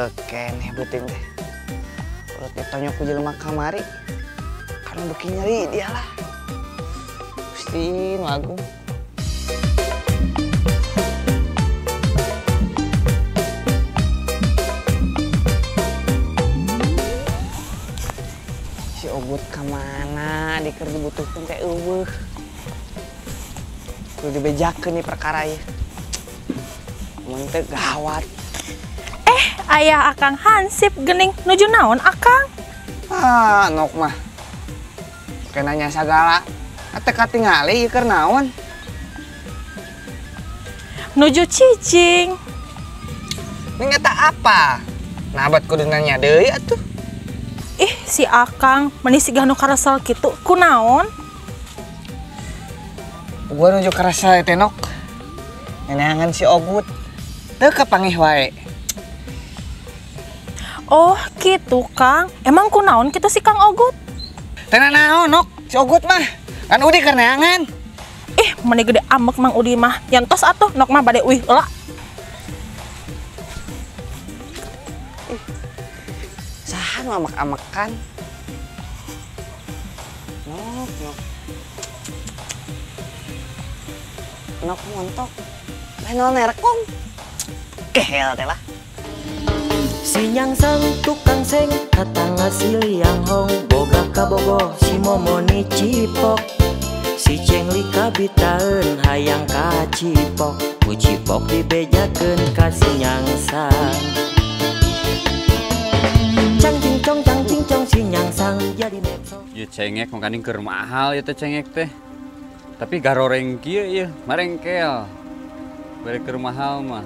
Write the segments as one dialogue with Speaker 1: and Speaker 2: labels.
Speaker 1: Kieu keneh beuting teh. Urut ditonyok ku jelema kamari. Karena beuki nyeri dia lah. Gusti nu agung. Si Ogut kemana? Diker dibutuhkan teh eueuh. Kudu dibejakeun nih perkara ieu. Mun teu gawat.
Speaker 2: Ayah akang hansip gening nuju naon akang?
Speaker 1: Ah, nok mah. Kena nanya sagala. Ate katingali ieu keur naon?
Speaker 2: Nuju cicing.
Speaker 1: Ning eta apa? Nah, bat kudu nanya deui atuh.
Speaker 2: Ih, si akang meni sigah nu karesel kitu kunaon?
Speaker 1: Gua nuju karesel teh nok. Neneangan si Ogut. Teu kapangih wae.
Speaker 2: Oh gitu Kang, emang kunaon kitu si Kang Ogut?
Speaker 1: Teu naon nok, si Ogut mah kan Udi keur neangan.
Speaker 2: Ih, meni gede ambek Mang Udi mah. Yantos atuh nok mah bade uih heula.
Speaker 1: Ih, saha nu amek-amekan? Nok, nok. Nok montok. Lain naon nerekong. Kehel teh lah.
Speaker 3: Si nyangsang tukang seng katanga si liang hong boga kabogoh si momoni cipok si cengli kabitaeun hayang kacipok ku cipok dibejakeun ka si nyangsang cang cingcong cang cincong si nyangsang jadi nepsong.
Speaker 4: Ieu cengek makaning keur mahal ieu teh cengek teh tapi garoreng kieu ieu marengkel bere keur mahal mah.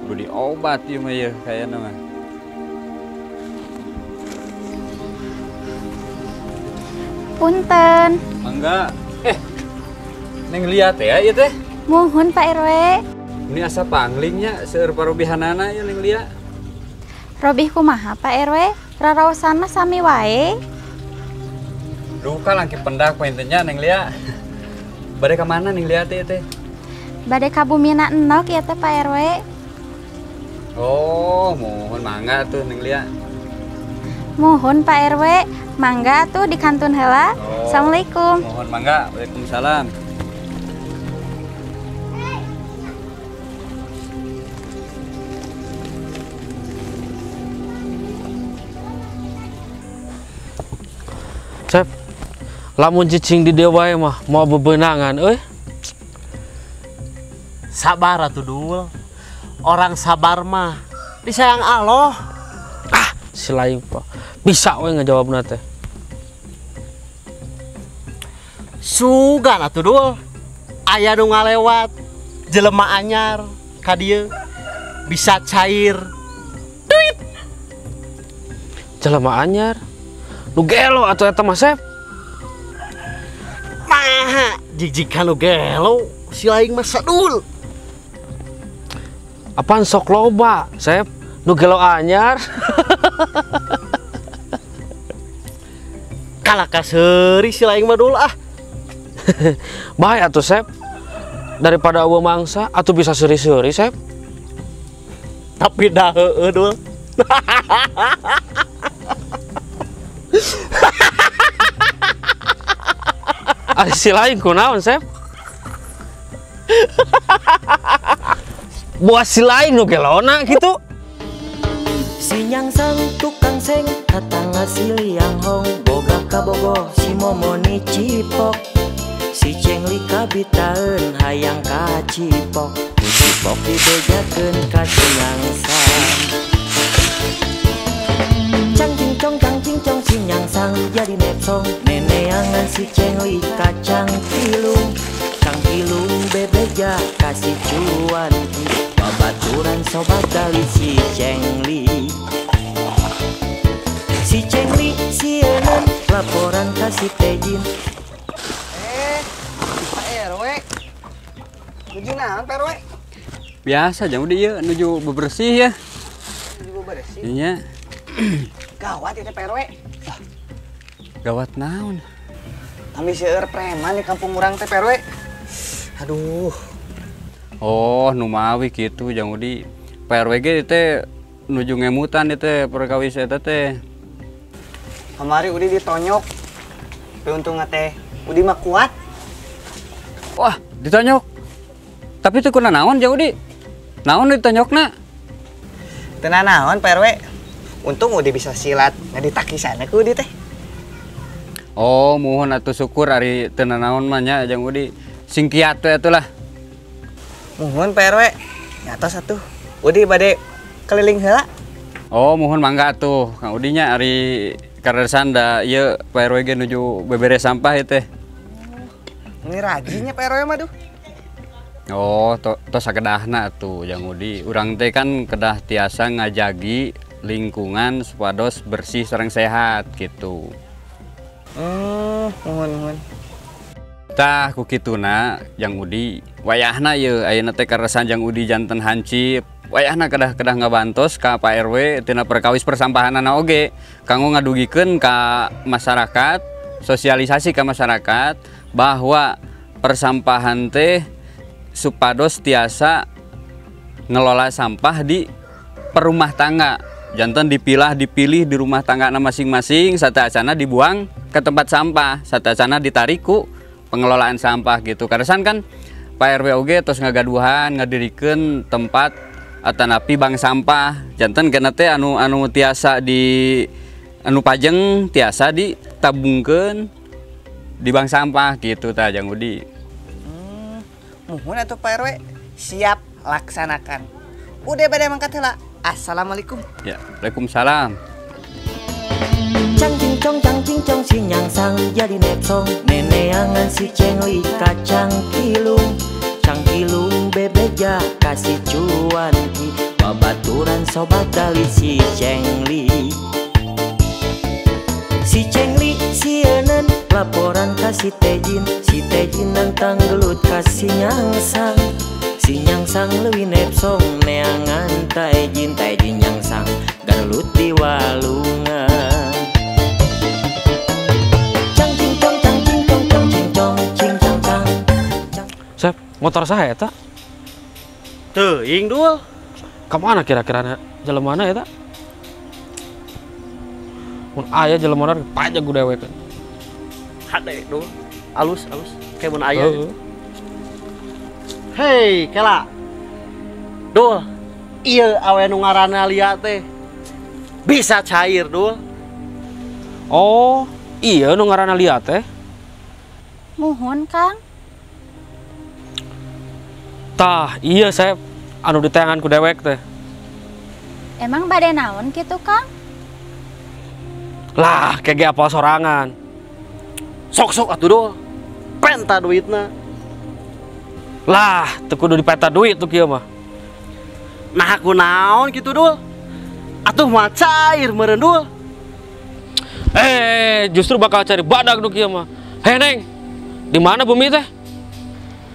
Speaker 4: Kudu diobat ieu mah ieu kayana mah.
Speaker 5: Punten.
Speaker 4: Mangga. Neng lihat ya ieu teh.
Speaker 5: Muhun Pak RW.
Speaker 4: Ini asa panglingnya seueur parobihanana ieu Neng Lia.
Speaker 5: Robih kumaha Pak RW? Raraosan mah sami wae.
Speaker 4: Duka langki pendak pointennya Neng Lia. Bade ka mana Neng Lia teh teh?
Speaker 5: Bade ka bumina enok ieu teh Pak RW.
Speaker 4: Oh, mohon mangga tuh Neng Lia.
Speaker 5: Mohon Pak RW, mangga tuh di kantun heula.
Speaker 4: Oh,
Speaker 5: Assalamualaikum.
Speaker 4: Mohon mangga, waalaikumsalam.
Speaker 6: Sep, lamun cicing di dieu wae mah mau bebenangan euy.
Speaker 7: Sabar atuh Dul. Orang sabar mah disayang Allah.
Speaker 6: Ah, si lain pak bisa we ngejawabna teh.
Speaker 7: Sugan atuh Dul. Aya nu ngalewat jelema anyar ka dieu bisa cair duit.
Speaker 6: Jelema anyar nu gelo atuh eta mah Sep.
Speaker 7: Mah jigjikan nu gelo si lain mah sadul.
Speaker 6: Apaan sok loba, Sep? Nu gelo anyar.
Speaker 7: Kalah kaseuri si lain mah dulu ah.
Speaker 6: Bae atuh Sep. Daripada eueuh mangsa atuh bisa seuri-seuri, Sep.
Speaker 7: Tapi dah heueuh dul.
Speaker 6: Ari si lain kunaon, Sep? Buah si lain nu gelona gitu.
Speaker 3: Si nyangsang tukang seng katanga si liang hong boga kabogoh si momoni cipok si cengli kabitaeun hayang kacipok ku cipok dibejakeun ka si nyangsang cang cincong cang cincong si nyangsang jadi nepsong neneangan si cengli kacang tilung cang tilung bebeja kasih cuan babaturan sobat dari si cengli. Si cengli sieun laporan kasih tejin.
Speaker 1: Pak RW. Nuju naon Pak RW?
Speaker 4: Biasa jam udah ieu nuju bebersih ya.
Speaker 1: Nuju bebersih.
Speaker 4: Iya.
Speaker 1: Gawat ieu teh Pak RW.
Speaker 4: Gawat naon?
Speaker 1: Kami seueur preman di kampung urang teh Pak RW. Aduh.
Speaker 4: Oh, numawi kitu Jang Udi. Pak RW ge teh nuju ngemutan teh perkawis eta teh.
Speaker 1: Kamari Udi ditonyok. Tapi untungna teh Udi mah kuat.
Speaker 4: Wah, ditonyok. Tapi teu kuna naon Jang Udi? Naon ditonyokna?
Speaker 1: Teu naon Pak RW. Untung Udi bisa silat, nggak ditakisan ku Udi teh.
Speaker 4: Oh, muhun atuh syukur ari teu nanaon mah nya Jang Udi. Sing kiat we atuh lah.
Speaker 1: Muhun Pak RW. Nyata satu. Udi bade keliling heula.
Speaker 4: Oh, muhun mangga atuh. Kang Udi nya ari karesan da ieu Pak RW ge nuju beberes sampah ieu teh.
Speaker 1: Ini rajinnya Pak RW mah duh.
Speaker 4: Oh, tos sakedahna atuh Jang Udi. Urang teh kan kedah tiasa ngajagi lingkungan supados bersih sareng sehat gitu.
Speaker 1: Muhun.
Speaker 4: Tah ku kituna Jang Udi, wayahna ieu ayeuna teh karesan Jang Udi janten hancip. Wayahna kedah ngabantos ka Pak RW tina perkawis persampahanana oge kanggo ngadugikeun ka masyarakat, sosialisasi ka masyarakat bahwa persampahan teh supados tiasa ngelola sampah di perumah tangga. Janten dipilah, dipilih di rumah tangga masing-masing, sateuacana dibuang ke tempat sampah, sateuacana ditarik ku pengelolaan sampah gitu. Karesan kan Pak RW oge tos ngagaduhan ngadirikeun tempat atanapi bank sampah. Janten kena teh anu tiasa di anu pajeng tiasa ditabungkeun di bank sampah gitu tah Jang Udi.
Speaker 1: Muhun atuh Pak RW, siap laksanakan. Udah bade mangkat heula. Assalamualaikum.
Speaker 4: Ya, waalaikumsalam.
Speaker 3: Cang cing cong cang cing cong si nyangsang jadi nepsong neneangan si cengli kacang kilung cang kilung bebeja kasih cuanki babaturan sobat dali si cengli si cengli sieuneun laporan kasih tejin nantang gelut kasih nyangsang si nyangsang leuwih nepsong neangan taejin taejin nyangsang garelut di walungan. Cang cing cong cang cing cong cong cing cong cing cang cang.
Speaker 6: Sep, motor saha eta?
Speaker 7: Teuing dul.
Speaker 6: Ka mana kira-kira jelemana eta? Mun aya jelemana pajak ku dewek.
Speaker 7: Hade dul. Alus alus kayak mun aya. Hei, kela. Dul. Ieu awe nu ngaranna Lia teh. Bisa cair, Dul.
Speaker 6: Oh, iya nu ngaranna Lia teh.
Speaker 5: Muhun, Kang.
Speaker 6: Tah, iya saya anu ditayangan ku dewek teh.
Speaker 5: Emang bade naon kitu, Kang?
Speaker 6: Lah, kege apal sorangan.
Speaker 7: Sok-sok atuh, Dul. Penta duitna.
Speaker 6: Lah, teu kudu dipeta duit tuh kieu mah.
Speaker 7: Nah, aku naon kitu, Dul? Atuh mah cair meureun, Dul.
Speaker 6: Justru bakal cari badak nu kieu mah. Hei, Neng. Di mana bumi teh?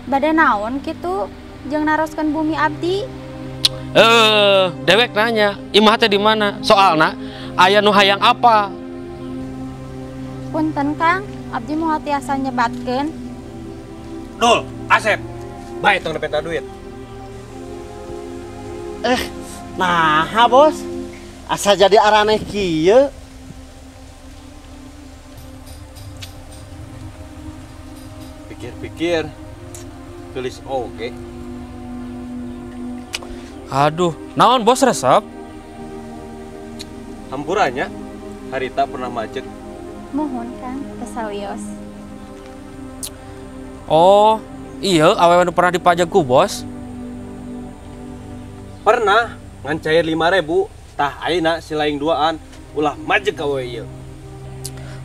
Speaker 5: Bade naon kitu jeung naroskeun bumi abdi?
Speaker 6: Dewek nanya, imah teh di mana? Soalna aya nu hayang apa?
Speaker 5: Punten, Kang, abdi moal tiasa nyebatkeun.
Speaker 8: Dul, Asep. Bae tong dipenta duit.
Speaker 7: Nah, bos. Asa jadi araneh kieu.
Speaker 8: Pikir-pikir tulis oke.
Speaker 6: Aduh, naon bos resep?
Speaker 8: Hampurannya harita pernah macet.
Speaker 5: Muhun, Kang, tesawios.
Speaker 6: Oh, iya awewe nu pernah dipajak ku bos.
Speaker 8: Pernah ngan cair 5.000, tah ayeuna si laing duaan ulah majek ka awewe ieu.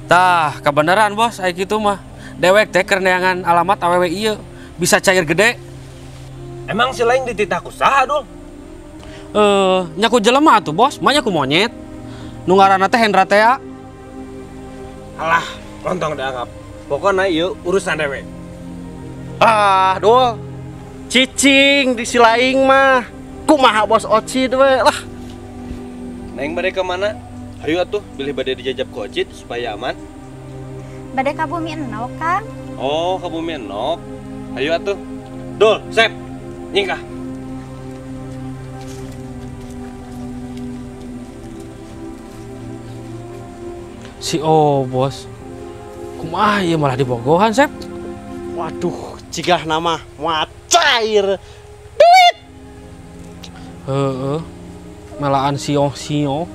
Speaker 6: Tah, kebenaran bos, aya kitu mah. Dewek teh keur neangan alamat awewe ieu bisa cair gede.
Speaker 8: Emang si laing dititah ku saha, Dul?
Speaker 6: Nya ku jelema atuh bos, mah nya ku monyet. Nu ngaranna teh Hendra teh.
Speaker 8: Alah, lontong dianggap. Pokona ieu urusan dewek.
Speaker 7: Ah, Dul. Cicing di si laing mah. Kumaha bos Ocid we lah.
Speaker 8: Neng bade ka mana? Hayu atuh bilih bade dijajab ku Ocid supaya aman.
Speaker 5: Bade ka bumi Enok, Kang.
Speaker 8: Oh, ka bumi Enok. Hayu atuh. Dul, Sep. Nyingkah.
Speaker 6: Si Obos. Kumaha ieu malah dibogohan, Sep?
Speaker 7: Waduh, jigah nama moal cair duit.
Speaker 6: Heeh. Melaan sio-sio.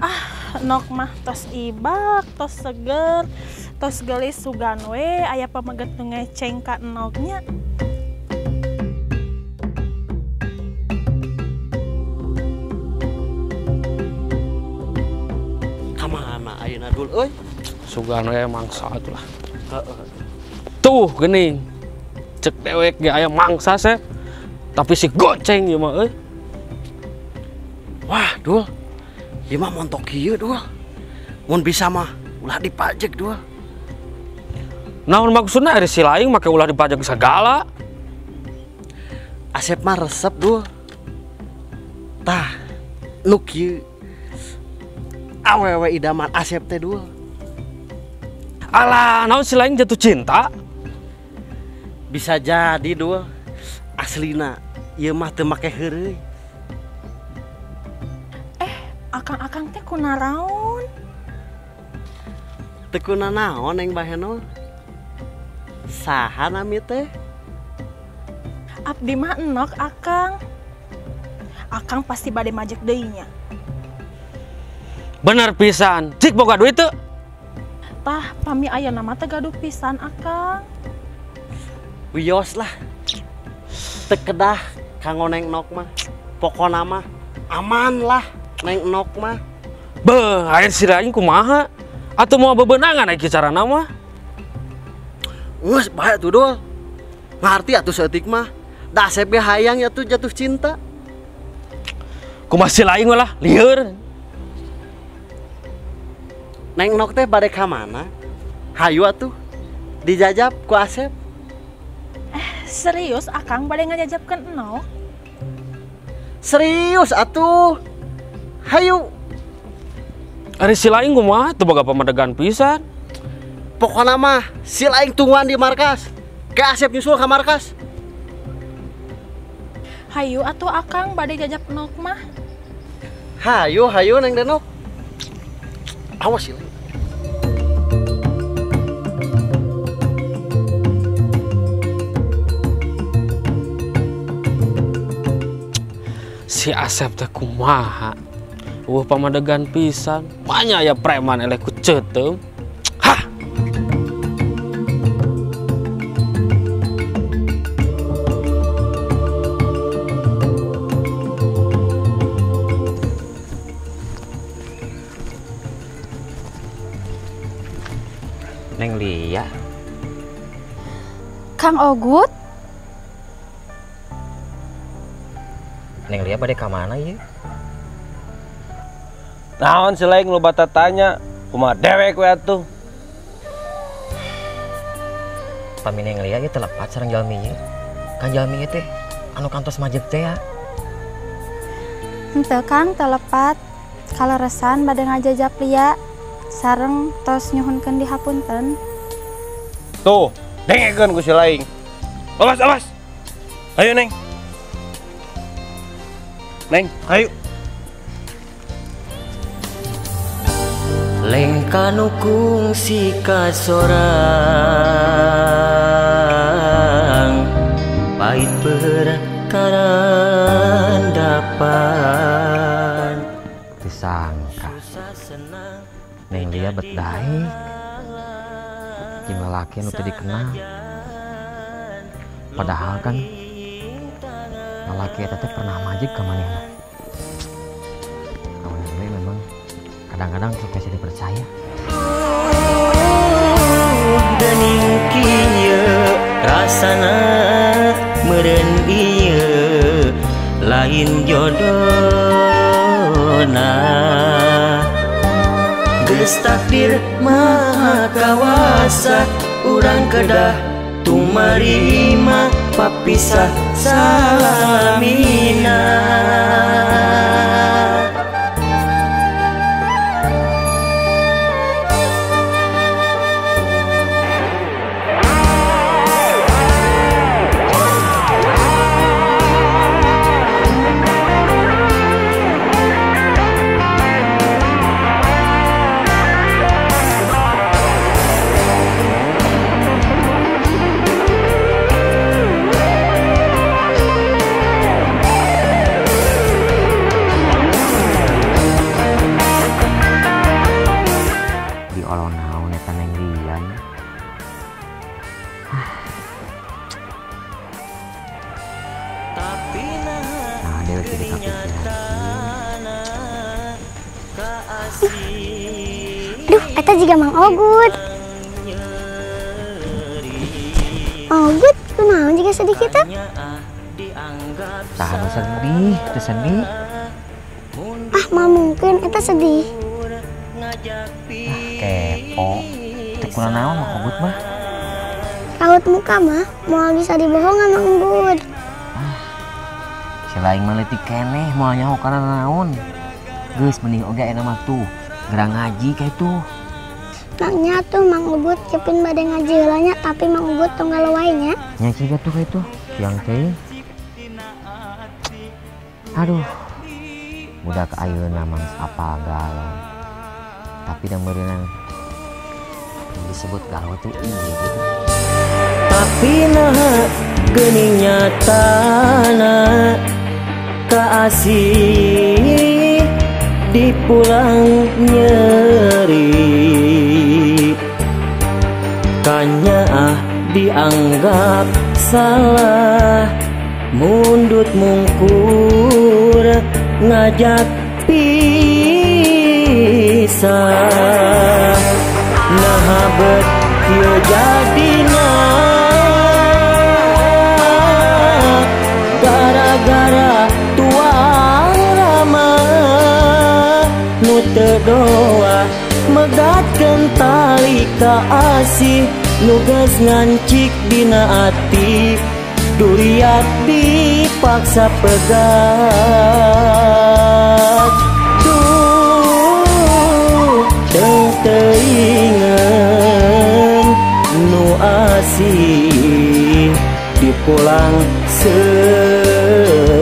Speaker 2: Ah, nok mah tos ibak, tos seger, tos gelis sugan we aya pameget nu ngeceng ka enoknya.
Speaker 7: Kamana ayeuna dul euy?
Speaker 6: Sugan we mangsa atuh lah.
Speaker 7: Heeh.
Speaker 6: Tuh geuning. Cek dewek ge aya mangsa Sep. Tapi si goceng ieu mah euy.
Speaker 7: Wah, dul. Ieu mah montok ieu dul. Mun bisa mah ulah dipajek dul.
Speaker 6: Naon maksudna ari si laing make ulah dipajak segala?
Speaker 7: Asep mah resep dul. Tah, nu kieu awewe idaman Asep teh dul.
Speaker 6: Alah, naon si laing jatuh cinta?
Speaker 7: Bisa jadi dul. Aslina ieu mah teu make heureuy.
Speaker 2: Akang-akang teh kunaraon?
Speaker 7: Teu kunanaon Neng Baheno. Saha nami teh?
Speaker 2: Abdi mah enok akang. Akang pasti bade majek deui nya.
Speaker 6: Bener pisan. Cik boga duit teu?
Speaker 2: Tah, pami ayeuna mah teu gaduh pisan akang.
Speaker 7: Wios lah. Teu kedah kanggo Neng Nok mah. Pokona mah aman lah Neng Nok mah.
Speaker 6: Beuh, aya si lain kumaha? Atuh moal bebenangan aya carana mah.
Speaker 7: Geus bae atuh dul. Ngarti atuh saeutik mah. Da Asep ge hayang atuh jatuh cinta.
Speaker 6: Kumaha si lain lah, lieur.
Speaker 7: Neng Nok teh bade ka mana? Hayu atuh. Dijajab ku Asep.
Speaker 2: Serius akang bade ngajajabkeun Enok?
Speaker 7: Serius atuh. Hayu.
Speaker 6: Ari si lain kumaha teu boga pamadegan pisan.
Speaker 7: Pokona mah si laing tungguan di markas. Ke Asep nyusul ka markas.
Speaker 2: Hayu atuh akang bade jajab Enok mah.
Speaker 7: Hayu, hayu Neng Denok. Awas si laing.
Speaker 6: Si Asep teh kumaha? Eueuh pamadegan pisan. Manya aya preman eleh ku ceuteum. Hah.
Speaker 3: Neng Lia.
Speaker 5: Kang Ogut?
Speaker 3: Neng Lia bade ka mana ieu?
Speaker 8: Naon si laing loba tatanya, kumaha dewek we atuh.
Speaker 3: Pami Neng Lia ieu teu lepat sareng jalmi ieu. Kan jalmi ieu teh anu kantos majeg teh ya.
Speaker 5: Henteu Kang, teu lepat. Kaleresan bade ngajajab Lia sareng tos nyuhunkeun dihapunten.
Speaker 8: Tuh, dengekeun ku si laing. Awas, awas. Ayo Neng. Neng, ayo.
Speaker 3: Lengka nu kungsi kasorang pahit perkarandapan. Disangka Neng Lia bet daek jeung lalaki nu teu dikenal. Padahal kan lalaki eta teh pernah majeg ka manehna. Awewe memang kadang-kadang suka jadi dipercaya. Dening kieu rasana meureun ieu lain jodona. Geus takdir maha kawasa urang kedah tumarima papisah salamina. Kalau naon eta Neng Lia nya. Nah, dewe jadi kepikiran.
Speaker 9: Duh, eta juga Mang Ogut. Mang Ogut, kunaon juga sedih kita?
Speaker 3: Tah nu sedih, teu sedih.
Speaker 9: Ah, mah mungkin eta sedih.
Speaker 3: Ah, kepo. Teu kunaon Mang Ogut mah?
Speaker 9: Raut muka mah moal bisa dibohongan Mang Ogut.
Speaker 3: Ah, si lain mah leutik keneh moal nyaho kana naon. Geus mending oge ayeuna mah tuh gerang ngaji kayak tuh.
Speaker 9: Maknya tuh Mang Ugut cepin bade ngaji heula nya, tapi Mang Ugut tong galau wae nya.
Speaker 3: Nya siga tuh kayak tuh, siang teh. Aduh. Budak ayeuna mah geus apal galau. Tapi da meureunang disebut galau tuh ieu gitu.
Speaker 10: Tapi nah geuning nyatana kaasih dipulang nyeri kanyaah dianggap salah mundut mungkur ngajak pisah nah bet kieu jadina gara-gara tuang rama nu teu doa megatkeun tali kaasih nu geus ngancik dina ati duriat dipaksa pegat.